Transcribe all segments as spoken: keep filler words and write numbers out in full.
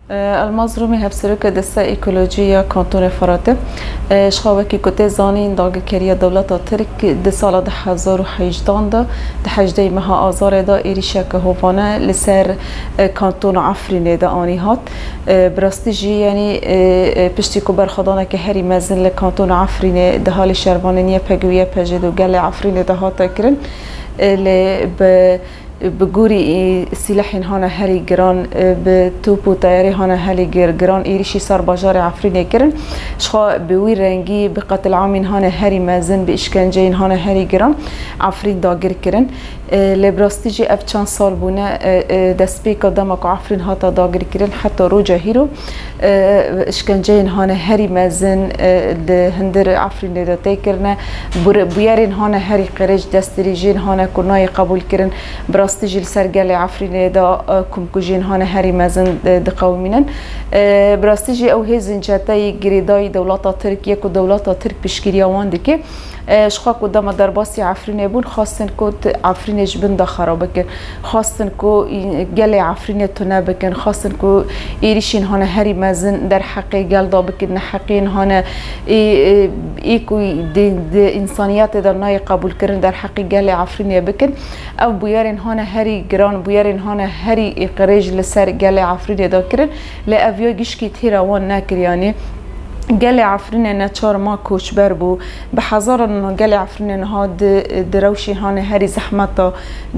Elmaz Rûmî, hevserokê desteya ekolojî ya Kantonê Firatê. Ji xwe wekî ku tê zanîn, dagirkeriya dewleta Tirk di sala du hezar û hejdehan de, di hejdehê meha Azarê de êrîşeke hovane li ser, e, Kantona Efrînê de anî hat. E, bi rastî jî, yanî, e, e, piştî ku berxwedaneke herî mezin li Kantona Efrînê di halê şervanên Y P G û Y P J de û gelê Efrînê de hate kirin, e, lê bi Bi gorî, e, sîlehên hane herî giran, e, bi top û teyarê hane herî gir-, giran êrîşî ser bajarê Efrînê kirin. Ji xwe bi wî rengî bi qetilamên hane herî mezin, bi îşkenceyên hane herî giran Efrîn dagir kirin. E, lê bi rastî jî ev çend sal bûne, e, e, destpêka dema ku Efrîn hate dagirkirin heta roja hîro, e, îşkenceyên hane herî mezin, e, li hundir Efrînê de tê kirine. Bur-, bûyerên hane herî qirêj, destdirêjiyên hane ku nayê qebûlkirin, bi rastî jî li ser gelê Efrînê de, e, komkujiyên hane herî mezin, e, diqewimînin. E, bi rastî jî ew hêzên çeteyî girêdayî dewleta Tirk yê ku dewleta Tirk piştgiriya wan dike. E, ji xwe ku dema derbasî Efrînê bûn, xwestin ku t-, Efrînê ji bin de xera bikin. Xwestin ku, î, gelê Efrînê tune bikin. Xwestin ku êrîşên hane herî mezin derheqê gel de bikin, neheqiyên hane, î, î, î ku di, di însaniyetê de nayê qebûlkirin derheqê gelê Efrînê bikin. Ev bûyerên hane herî giran, bûyerên hane herî qirêj li ser gelê Efrînê de kirin. Lê ev ya gişkî têra wan nekir, yanî gelê Efrînê neçar ma koçber bû. Bi hezaran gelê Efrînê niha di, di rewşê hane herî zehmeta,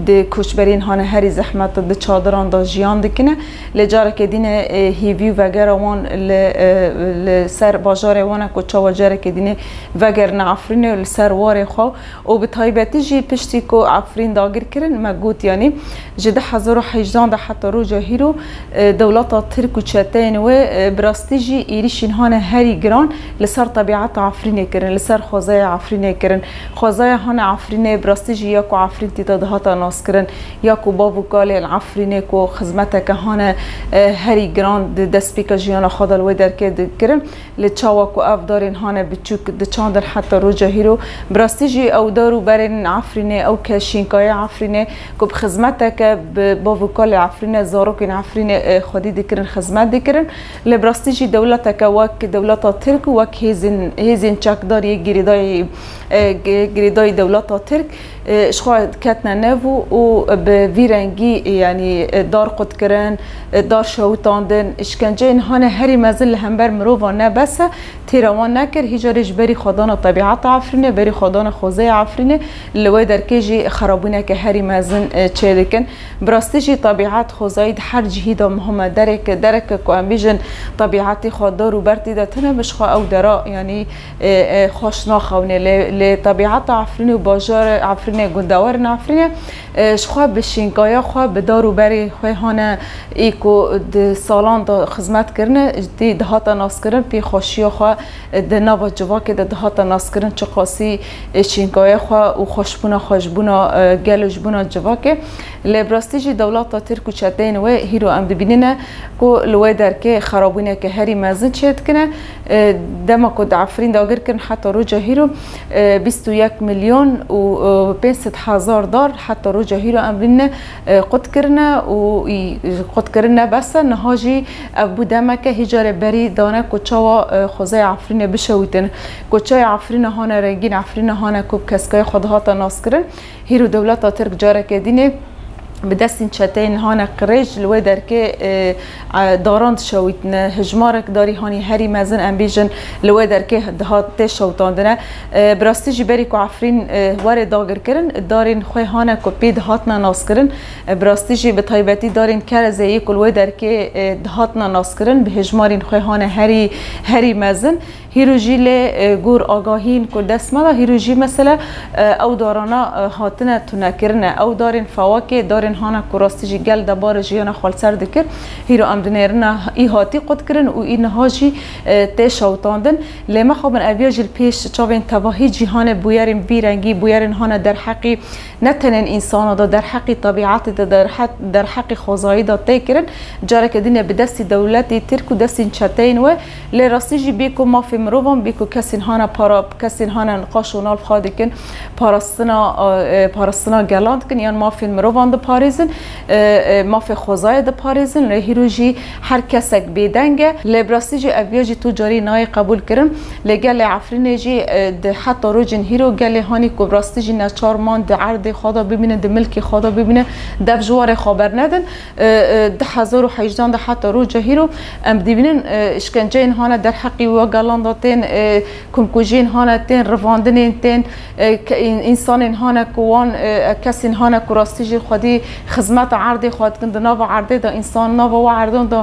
di koçberên hane herî zehmeta, di çadiran de jiyan dikine. Lê careke dîne, e, hêvî û vegera wan li, e, li ser bajarê wan e ku çawa careke dîne vegerine Efrînê û li ser warê xwe û bi taybetî jî piştî ku Efrîn dagir kirin, me got, yanî ji du hezar û hejdehan de heta roja hîro, e, dewleta Tirk û çeteyên wê, e, bi rastî jî êrîşên hane herî giran li ser tebîeta Efrînê kirin, li ser xwezaya Efrînê kirin. Xwezaya hane Efrînê bi rastî jî ya ku Efrîn tî de dihata naskirin, ya ku bav û kalên Efrînê ku xizmeteke hane, e, herî giran di destpêka jiyana xwe de li wê derkê dikirin. Li çawa ku ev darên hane biçûk diçandin heta roja hîro, bi rastî jî ew dar û berên Efrînê, ew ke şînkaya Efrînê ku bi xizmeteke bi bav û kalê Efrînê, zarokên Efrînê, e, xwedî dikirin, xizmet dikirin. Lê bi rastî jî dewleteke wek dewleta Tirk û wek hêzên, hêzên çekdar yê girêdayî, e, gi-, girêdayî dewleta Tirk, e, ji xwe ketine nev û, û bi vî rengî, e, yanî, e, dar qutkirin, e, dar şewitandin, îşkenceyên hane herî mezin li hember mirovan ne bes e, têra wan nekir, hîcarê ji berî xwedana tebîeta Efrînê, berî xwedana xwezaya Efrînê, li wê derkê jî xerabûneke herî mezin, e, çêdikin. Bi rastî jî tebîet xwezayî di her cihî de muhim e. Derek, dereke ku em bêjin tebîetê xwe dar û ber tê de tune, bi ji xwe ew dera, yanî, e, e, xweş naxewne. Lê, lê tebîeta Efrînê û bajarê Efrînê, gundewarên Efrînê, e, ji xwe bi şînkaya xwe, bi dar û berê xwe hane, ê ku di salan de xizmet kirine, tê dihata naskirin, pê xweşiya xwe di nava civakê de dihata naskirin, çiqasî, e, şînkaya xwe û xweşbûna xwe ji bona, e, gel û ji bona civakê. Lê bi rastî jî dewleta Tirk û çeteyên wê hîro em dibînine ku li wê derkê xerabûneke herî mezin çêdikine. E, dema ku di Efrîn dagir kirin heta roja hîro, e, bîst û yek milyon û, e, pênc sed hezar dar heta roja hîro em bînine, e, qut kirine û î-, qut kirin ne bes e. Niha jî ev bû demeke, hîcarê berî dane ku çawa, e, xwezaya Efrînê bişewîtin. Koçaya Efrînê hane rengîn, Efrînê hane ku bi keskayê xwe dihate naskirin. Hîro dewleta Tirk careke dînê bi destên çeteyên hane qirêj li wê derkê, e, e, daran dişewitine. Hijmarek darî hanî herî mezin, em bêjin, li wê derkê dihat tê şewitandine. E, bi rastî jî berî ku Efrîn, e, were dagirkirin, darên xwe hane ku pê dihatine naskirin. E, bi rastî jî bi taybetî darên kerezeyê ku li wê derkê, e, dihatine naskirin, bi hijmarên xwe hane herî, herî mezin. Hîro jî lê, e, gor agahiyên ku dest me de, hîro jî mesela, e, ew darana, e, hatine tunekirine. Ew darên fewakê, darên hana ku rastî jî gel debara jiyana xwe li ser dikir. Hîro em dinêrine î hatî qutkirin û î niha jî, e, tê şewitandin. Lê mexabin ev ya jî li pêş çavên tevahî cîhanê bûyerên vî rengî, bûyerên hane derheqî ne tenên însana de, derheqî tebîetê de, derhe-, derheqî xwezayî de tê kirin. Careke din e bi destî dewletê Tirk û destên çeteyên we. Lê rastî jî bê ku mafê mirovan, bê ku kesên hana para, kesên hana niqaş û nav xwe dikin, parastina, e, parastina gelan dikin yan mafên mirovan diparêzin. diparêzin, e, e, mafê xwezayê diparêzin, lê hîro jî her kesek bêdeng e. Lê bi rastî jî ev ya jî tu carî nayê qebûl kirin. Lê gelê Efrînê jî, e, di heta rojên hîro gelê hanî ku bi rastî jî neçar man di erdê xwe de bibînin, di milkê xwe de bibînin, dev ji warê xwe bernedin. E, e, du hezar û hejdan de heta roja hîro em dibînin, e, îşkenceyên hane derheqî we gelan de tên, e, kumkujiyên hane tên, rivandinên tên, e, ke-, în-, însanên hane ku wan, e, kesên hane ku rastî jî xwedî xizmeta erdê xwe dikin, di nava erdê de însan nava we erdan de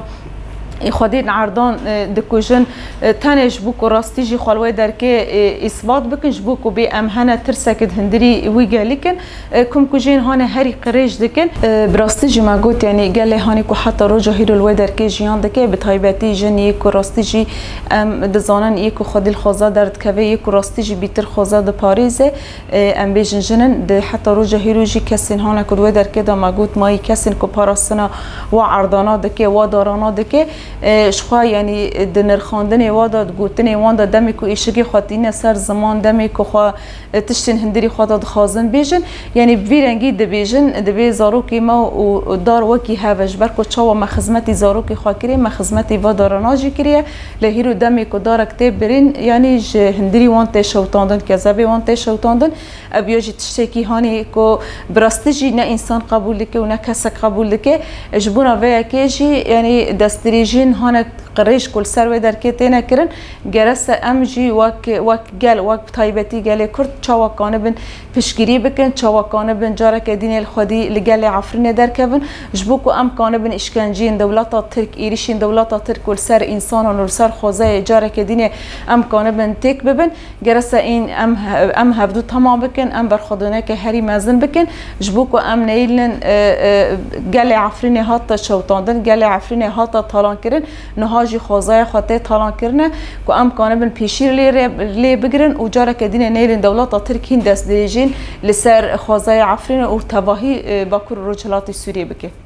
xwedî erdan, e, dikujin, e, tenê ji bo ku rastî jî xwe li wê derkê, e, îsbat bikin, ji bo ku bê em hene tirsek di hundirî wî gelî kin, e, kumkujiyên hane herî qirêj dikin. E, bi rastî jî me got, yanî gelê hanî ku heta roja hîro li wê derkê jiyan dike, bi taybetî jin yê ku rastî jî em dizanin yê ku xwedî li xweza derdikeve, yê ku rastî jî bîtir xweza diparêze, e, em bêjin jin in, di heta roja hîro jî kesên hane ku di wê derkê de me got mayî kesên ku parastina wa erdana dike, wa darana dike, e, ji xwe, yanî di nirxandinê wa de, di gotinê wan de, demê ku êşigê xwe tîne ser ziman, demê ku xwe, e, tiştên hundirî xwe de dixwazin bêjin, yanî bi vî rengî dibêjin, divê zarokê me û dar wekî hev e, ji ber ku çawa me xizmetî zarokê xwe kirê, me xizmetî va darana jî kiriye. Lê hîro demê ku darek tê birîn, yanî ji hundirî wan tê şewitandin, kezebê wan tê şewitandin. Ev ya jî tiştekî hanî ku bi rastî jî ne însan qebûl dike û ne kesek qebûl dike. Ji bona vê yekê jî, yanî destdirêjiyên hane qirêj ku li ser wê derkê têne kirin, gerese em jî wek, wek gel, wek bi taybetî gelê Kurd çawa kanibin piştgirî bikin, çawa kanibin careke dînê li xwedî li gelê Efrînê derkevin, ji bo ku em kanibin îşkenceyên dewleta Tirk, êrîşên dewleta Tirk ku li ser însanan û li ser xwezayê careke dînê em kanibin têk bibin. Gerese în em he-, em hevdû temam bikin, em berxwedoneke herî mezin bikin, ji bo ku em neyilin, e, e, gelê Efrînê hate şewitandin, gelê Efrînê hate talankirin, niha jî xwezaya xwe tê talankirine, ku em kanibin pêşî lê re, lê bigirin û careke dîne neyilin dewleta Tirk hîn destdirêjîn li ser xwezaya Efrînê û tevahî, e, Bakur û Rojhilatê Sûriyê bike.